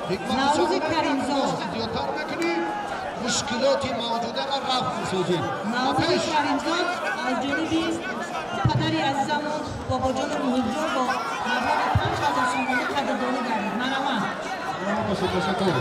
Наврӯзи Каримзод. Зиёдтар мекунӣ, мушкилоти мавҷударо рафъ месозӣ. Наврӯзи Каримзод аз ҷониби падари азизамон Бобоҷону Муҳибҷон бо маблағи 5000 сомонӣ қадрдонӣ гардид. Марҳамат. Саломат бошед, ташаккур.